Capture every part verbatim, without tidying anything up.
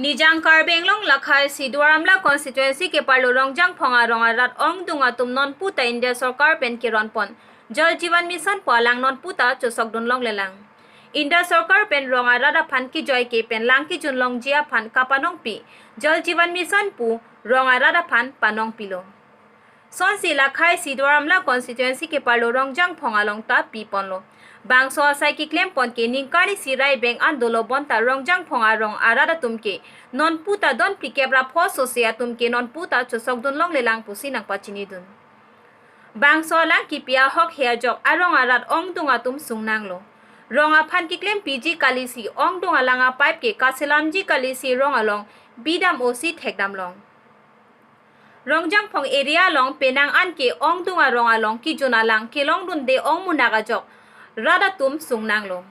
Nijang Karbi Anglong lakhai si Duar Amla constituency keparlo Rongjangphong arong arat ongdung atum nonputa India Sorkar pen keronpon Jal Jeevan Mission pu alang nonputa chosokdun longlelang. India Sorkar pen rong arat aphan kejoi ke pen lang kejun longji aphan kapanongpi Jal Jeevan Mission pu rong arat aphan panongpilo. Sonsi lakhai si Duar Amla constituency keparlo Rongjangphong along ta piponlo. Bangso asai keklempon ke ningkan isi rai beng an dolo bonta Rongjangphong arong arat atum ke nonputa don phlikep ra pho sose atum ke nonputa chosokdun longlelang pusi nangpachinidun. Bangso alang kipi ahok he ajok arong arat ongdung atum sungnanglo. Rong aphan keklempiji kalisi ongdung alang a-pipe ke kaselamji kalisi rong along bidam osi thekdamlong. Rongjangphong area along penang an ke ongdung arong along kejun alang kelongdunde ongmunak ajok rat atum sungnanglo.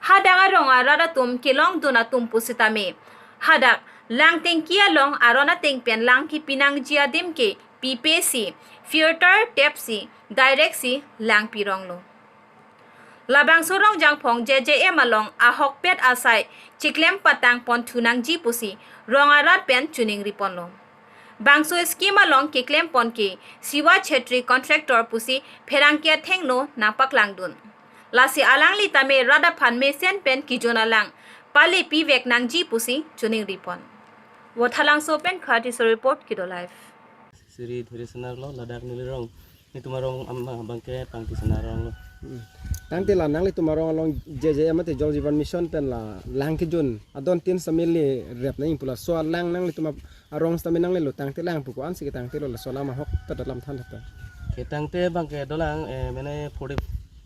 Hadak arong arat atum kelongdun atum pusitame hadak lang tengki along aron ateng pen lang kipinangji adim ke pipe si, filter tap si, direct si lang pironglo. Labangso Rongjangphong J J M along ahokpet asai chiklem patang pon thunangji pusi rong arat pen choningriponlo. Bangso scheme along keklempon ke Siva Chhetri contractor pusi pherangke athengno nangpaklangdun. Lasi alangli tame rat aphan mesen pen kejun alang pale pivek nangji pusi choningripon. Vothatlangso pen Khati So report, Kido Live. Siri Dhiri Senarlo, ladak neli rong, netum arong ama abangke Pangti Senarlo. Hmm. Tangte la nanglitum arong along J J M mate Jal Jeevan Mission pen la lang kejun adon tin samil le rep nangji pu laso alang nanglitum arong sitame nanglelo, tangte lang pu ko-ansi ketangtelo, laso alam ahokpet alam than hapa. Ketangte abangke dolang, eh, mane forty,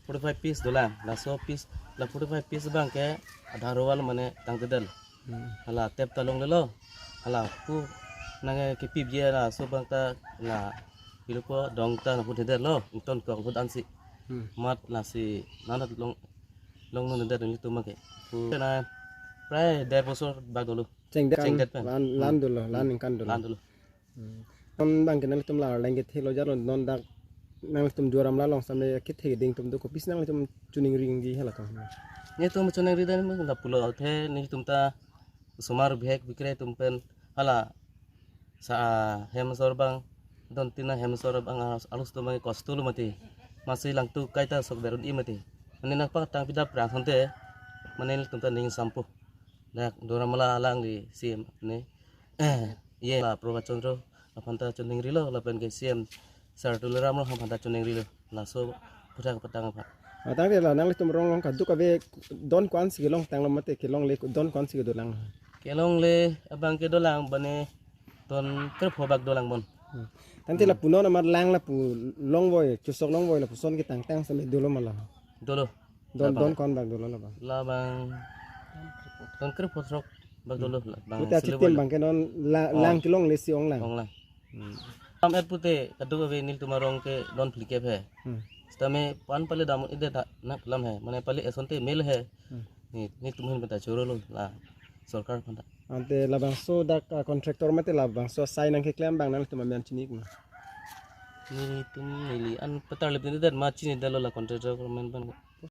forty-five piece dolang. Laso piece, la forty-five piece abangke adharo wal mane tangtedetlo. Hmm. Hala tap ta longlelo. Hala pu nang, eh, kepipji laso abang ta la pilupo dong ta nahut thedetlo. Ington kok ahut ansi. Hmm. Mat lasi nanat long, longdundedet netum abangke. Pu na prai der bosor bak dolo. Chengdet, chengdet pen. Lan, lan, hmm, dolo, lan, hmm, ningkan dolo. Lan dolo. Hmm. Kon abangke nanglitum la Arleng kethelo jalo, non dak nanglitum Duar Amla along sitame kethe keding atum do, kopisi nanglitum choningri nangji hala tong? Netum choningri dan lapulo athe netum ta osomar bihek bikrek atum pen hala sa hem asor abang, don tin a hem asor abang alus atum abang kosto lo mati. Masi langtuk kaita sok berun i mati. Mane nangpatang pida prang asonte mane netum ta ning sampo. Dak Duar Amla alangli C M ne, eh, ye la Prabhat Chandra aphan ta choningrilo, lapen ke C M Sir Tuliram Ronghang aphan ta choningrilo. Laso puthak patang aphan. Ah, tangte la nanglitum arong along kadokave don ko-ansi kelongtanglo mate kelongle don ko-ansi kedolang? Kelongle abangke dolang bane don krepho bak dolang bon. Hmm. Tangte, hmm, lapu non amat lang lapu longvoi, chosok longvoi lapuson ketangtang sitame dolo ma la? Dolo. Don, labang, don ko-an bak dolo labang? Labang don krepho throk bak dolo, hmm, labang. Pute achitim silver abangke non la, oh, lang kelongle si onglang? Onglang. Hmm. Lam et pute kadokave netum arong ke don phlikep he. Hmm. Sitame pan pale dam-un-edet nak lam he. Mane pale asonte mel he. Hmm. Ne, netum ahin pen ta chorolo la sorkar aphan ta. Ante labangso dak, ah, contractor mate labangso asai nangkeklem abang nanglitum amen chini ma? Netum neli an patar lip nedet ma chinidetlo la contractor amen abang.